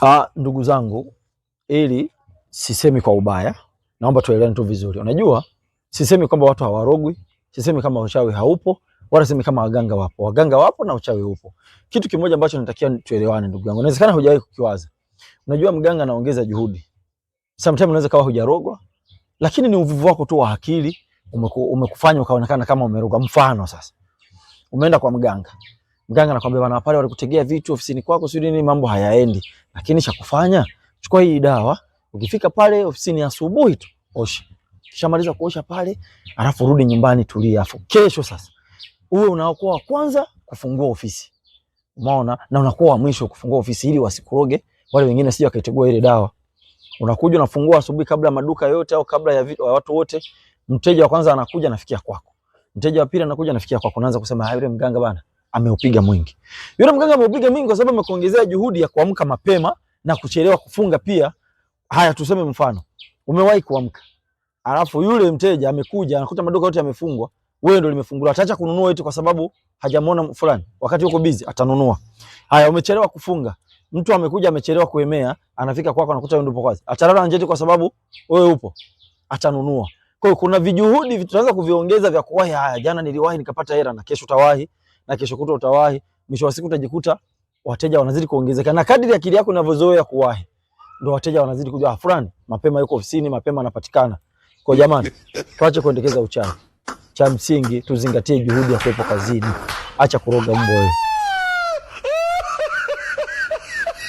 Ah, ndugu zangu, ili sisemi kwa ubaya, naomba tuelewane tu vizuri. Unajua, sisemi kwamba watu hawarogwi, sisemi kama uchawi haupo, wala sisemi kama waganga wapo. Waganga wapo na uchawi upo. Kitu kimoja ambacho natakiwa tuelewane, ndugu yangu, inawezekana hujawahi kukiwaza. Unajua, mganga anaongeza juhudi. Sometimes unaweza kawa hujarogwa, lakini ni uvivu wako tu wa akili umekufanya ukaonekana kama umerogwa. Mfano sasa, umeenda kwa mganga, mganga anakwambia bwana, pale walikutegea vitu ofisini kwako, sio nini, mambo hayaendi, lakini cha kufanya, chukua hii dawa, ukifika pale ofisini asubuhi tu osha, kishamaliza kuosha pale, alafu rudi nyumbani, tulia, afu kesho sasa uwe unakuwa wa kwanza kufungua ofisi, umeona, na unakuwa wa mwisho kufungua ofisi, ili wasikuroge wale wengine, sije wakaitegua ile dawa. Unakuja unafungua asubuhi kabla maduka yote au kabla ya watu wote. Mteja wa kwanza anakuja anafikia kwako, mteja wa pili anakuja anafikia kwako, unaanza kusema yule mganga bana ameupiga mwingi. Yule mganga ameupiga mwingi kwa sababu amekuongezea juhudi ya kuamka mapema na kuchelewa kufunga pia. Haya, tuseme mfano umewahi kuamka, alafu yule mteja amekuja anakuta maduka yote yamefungwa, wewe ndio limefunguliwa, ataacha kununua eti kwa sababu hajamuona fulani, wakati yuko busy atanunua. Haya, umechelewa kufunga, mtu amekuja amechelewa kuemea, anafika kwako anakuta wewe ndipo kazi, atalala nje kwa sababu wewe upo, atanunua. Kwa hiyo kuna vijuhudi tunaweza kuviongeza vya kuwahi. Haya, jana niliwahi nikapata hela, na kesho utawahi, na kesho kutwa utawahi. Mwisho wa siku utajikuta wateja wanazidi kuongezeka, na kadri akili yako inavyozoea kuwahi, ndio wateja wanazidi kujua, fulani mapema yuko ofisini, mapema anapatikana. Kwa jamani, tuache kuendekeza uchawi. Cha msingi tuzingatie juhudi ya kuwepo kazini. Acha kuroga mbwa wewe.